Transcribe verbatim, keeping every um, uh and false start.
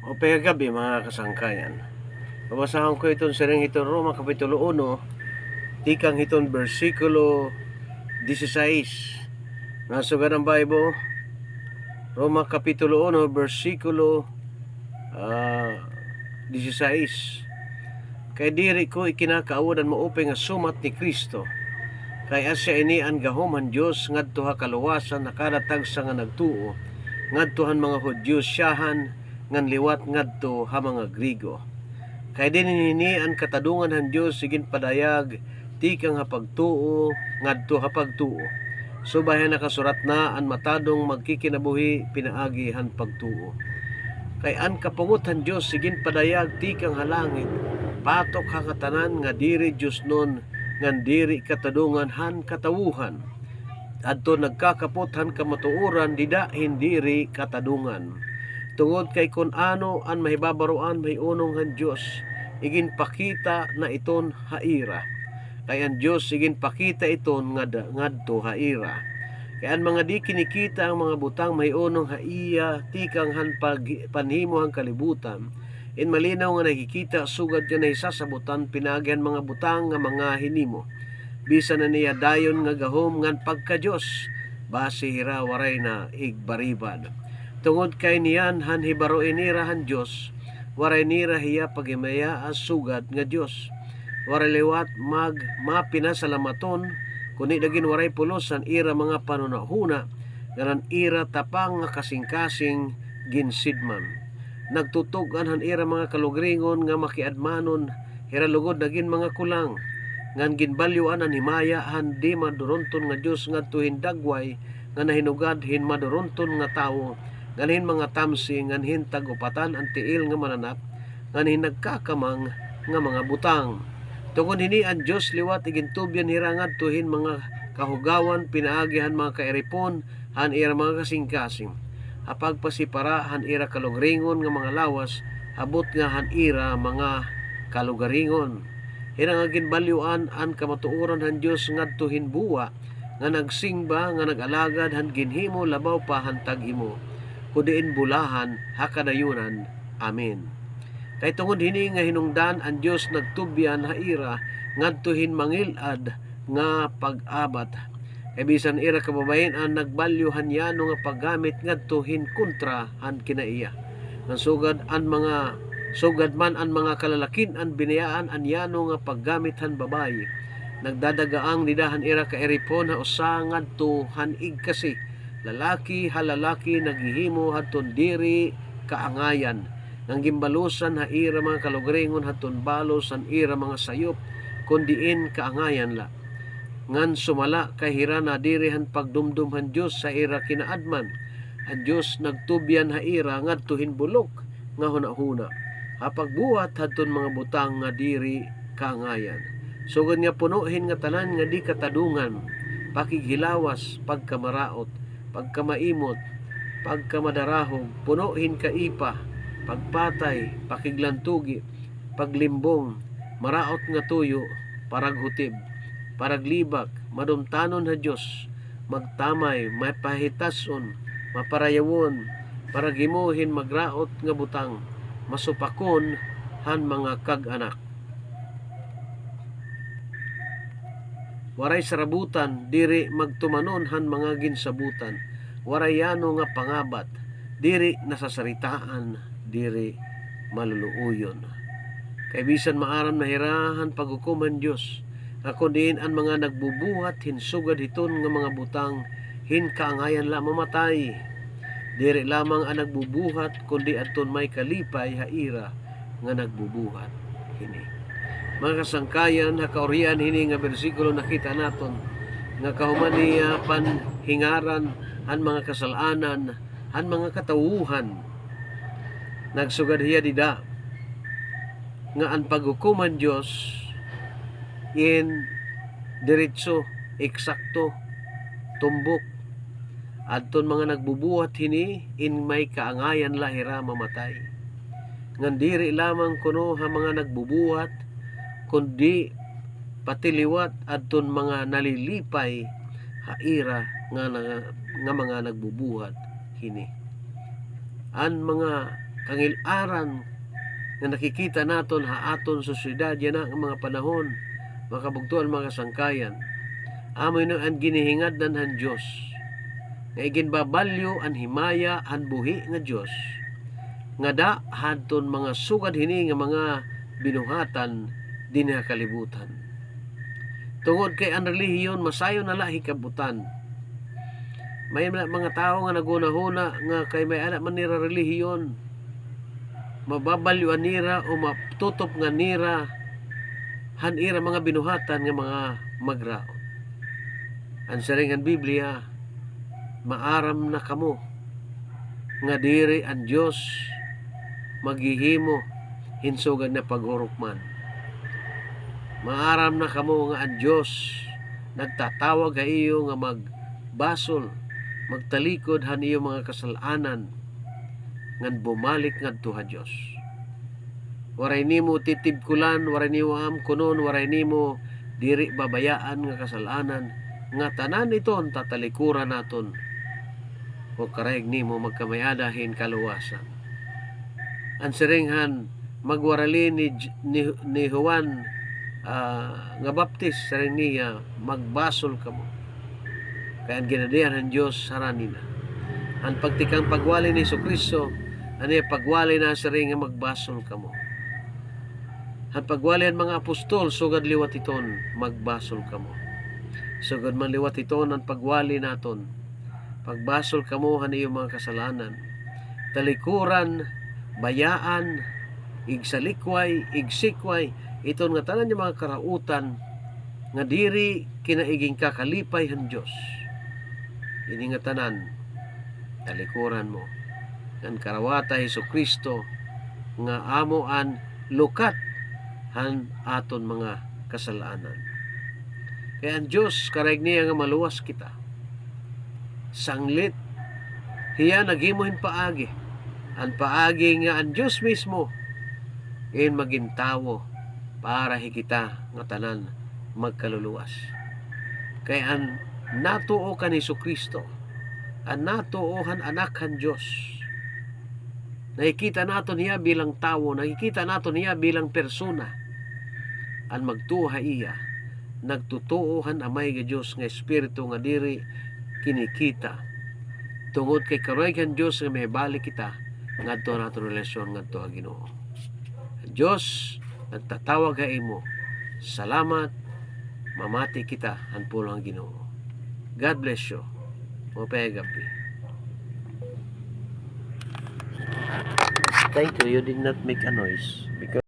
Maupay nga gab-i, mga kasangkayan. Babasahon ko iton siring hiton Roma Kapitulo uno, tikang hiton bersikulo dieciséis. Nasugad an Bible, Roma Kapitulo uno, bersikulo, ah, dieciséis. Kay diri ko ikinakaawod an maupay nga sumat ni Cristo. Kay asya ini an gahom han Dios ngadto ha kaluwasan ha kada tagsa nga nagtuo, ngadto han mga Judio siyahan, ngan liwat ngadto ha mga Griego. Kay dinhi hini an katadongan han Dios iginpadayag tikang ha pagtuo ngadto ha pagtuo. Subay han nakasurat na, an matadong magkikinabuhi pinaagi han pagtuo. Kay an kapugot han Dios iginpadayag tikang ha langit, batok ha ngatanan nga diri diosnon ngan diri katadongan han katawohan. Adton nagkakapot han kamatuoran dida hin diri katadongan. Tungod kay kon ano an mahibabaroan mahiunong han Dios, iginpakita na iton ha ira. Kay an Dios iginpakita iton ngad-, ngadto ha ira. Kay an mga di kinikita nga mga butang mahiunong ha iya tikang han pag-, panhimo han kalibutan, in malinaw nga nakikita sugad nga nahisasabotan pinaagi han mga butang nga mga hinimo. Bisan an iya dayon nga gahom ngan pagka-Dios, basi hira waray na igbaribad. Tungod kay niyan han hibaroin nira han Dios, waray nira hiya paghimayaa sugad nga Dios. Waray liwat mag-, mapinasalamaton, kundi nagin waray pulos an ira mga panhunahuna, ngan an ira tapang nga kasingkasing ginsidman. Nagtutug-an han ira mga kalugringon nga makiadmanon, hira lugod nagin mga kulang, ngan ginbalyoan an himaya han di maduronton nga Dios ngadto hin dagway nga nahinugad hin maduronton nga tawo, ngan hin mga tamsi, ngan hin tag-upatan an tiil nga mananap, ngan hin nagkakamang nga mga butang. Tungod hini an Dios liwat igintubyan hira ngadto hin mga kahugawan pinaagi han mga kairipon han ira mga kasingkasing, ha pagpasipara han ira kalugringon nga mga lawas, ha butnga han ira mga kalugaringon. Hira nga ginbalyoan an kamatuoran han Dios ngadto hin buwa, nga nagsingba, nga nag-alagad han ginhimo labaw pa han tag-imo, kudiin bulahan ha kadayunan. Amen. Kay tungod hini nga hinungdan an Dios nagtubyan ha ira ngadto hin mangil-ad nga pag-abat. Kay bisan ira kababayin-an nagbalyo han yano nga paggamit ngadto hin kontra han kinaiya. Ngan sugad an mga, sugad man an mga kalalakin-an binayaan an yano nga paggamit han babaye. Nagdadagaang dida han ira kairipon ha usa ngadto han igkasi, lalaki ha lalaki naghihimo hadton diri kaangayan, ngan ginbalusan ha ira mga kalugringon hadton balos han ira mga sayop, kon diin kaangayan la. Ngan sumala kay hira nadiri han pagdumdom han Dios ha ira kinaadman. An Dios nagtubyan ha ira ngadto hin bulok nga hunahuna, ha pagbuhat hadton mga butang nga diri kaangayan, sugad nga puno hin ngatanan nga di katadongan, pakighilawas, pagkamaraot, pagkamaimot, pagkamadarahog, puno hin kaipa, pagpatay, pakiglantugi, paglimbong, maraot nga tuyo, paraghutib, paraglibak, madumtanon ha Dios, magtamay, mapahitas-on, maparayawon, paraghimo hin magraot nga butang, masupakon han mga kag-anak. Waray sarabutan, diri magtumanon han mga ginsabutan. Waray yano nga pangabat, diri nasasaritaan, diri maluluoyon. Kay bisan maaram na hira han paghukom han Dios, nga kon diin an mga nagbubuhat hin sugad hiton nga mga butang hin kaangayan la mamatay. Diri lamang an nagbubuhat, kundi adton may kalipay ha ira nga nagbubuhat hini. Mga kasangkayan, ha kaurian hini nga bersikulo nakita naton, nga kahuman niya panhingaran han mga kasal-anan han mga katawuhan. Nagsugad hiya dida nga an paghukom han Dios in diretso, eksakto, tumbok. Adton mga nagbubuhat hini, in may kaangayan la hira mamatay. Ngan diri lamang kuno ha mga nagbubuhat, kundi pati liwat adton mga nalilipay ha ira nga, nga, nga mga nagbubuhat hini. An mga kangil-aran nga nakikita naton ha aton sosyedad yana nga mga panahon, mga kabugtoan, mga kasangkayan, amo ini an ginihingadnan han Dios, nga iginbabalyo an himaya han buhi nga Dios, ngada hadton mga sugad hini nga mga binuhatan dinhi ha kalibutan. Tungod kay an relihiyon masayon na la hikab-utan. May mga, mga tawo nga naghunahuna nga kay may-ada man nira relihiyon, mababalyoan nira o matutupngan nira han ira mga binuhatan nga mga magraot. An siring han Biblia, maaram na kamo nga diri an Dios maghihimo hin sugad nga paghurukman. Maaram na kamo nga an Dios nagtatawag ha iyo nga magbasol, magtalikod han iyo mga kasal-anan, ngan bumalik ngadto ha Dios. Waray nimo titibkulan, waray nimo amkunon, waray nimo diri babayaan nga kasal-anan, nga tanan iton tatalikuran naton. O karayag nimo magkamay-ada hin kaluwasan. An siring han magwarali ni J-, ni, ni Juan, ah, nga Baptist, siring niya, "Magbasol kamo." Kay an ginadian han Dios harani na. An pagtikang pagwali ni Jesu-Cristo, an iya pagwali na siring nga, "Magbasol kamo." Han pagwali han mga apostol, sugad liwat hiton, "Magbasol kamo." Sugad man liwat hiton an pagwali naton, "Pagbasol kamo han iyo mga kasal-anan." Talikuran, bayaan, igsalikway, igsikway, iton nga tanan nga mga karautan nga diri kinaigingkakalipay han Dios. Ini nga tanan, talikuran mo. Ngan karawata Jesu-Cristo nga amo an lukat han aton mga kasal-anan. Kay an Dios, karayag niya nga maluwas kita. Sanglit, hiya naghimo hin paagi. An paagi nga an Dios mismo in magin tawo para hikita nga tanan magkaluluwas. Kay an natuo kan Jesu-Cristo, an natuo han Anak han Dios, nakikita naton hiya bilang tawo, nakikita naton hiya bilang persona. An magtuo ha iya, nagtutuo han Amay nga Dios nga Espiritu nga diri kinikita. Tungod kay karuyag han Dios nga mahibalik kita ngadto han aton relasyon ngadto ha Ginoo. An Dios nagtatawag ha imo. Salamat, mamati kita han pulong han Ginoo. God bless you. Maupay nga gab-i. Thank you. You did not make a noise because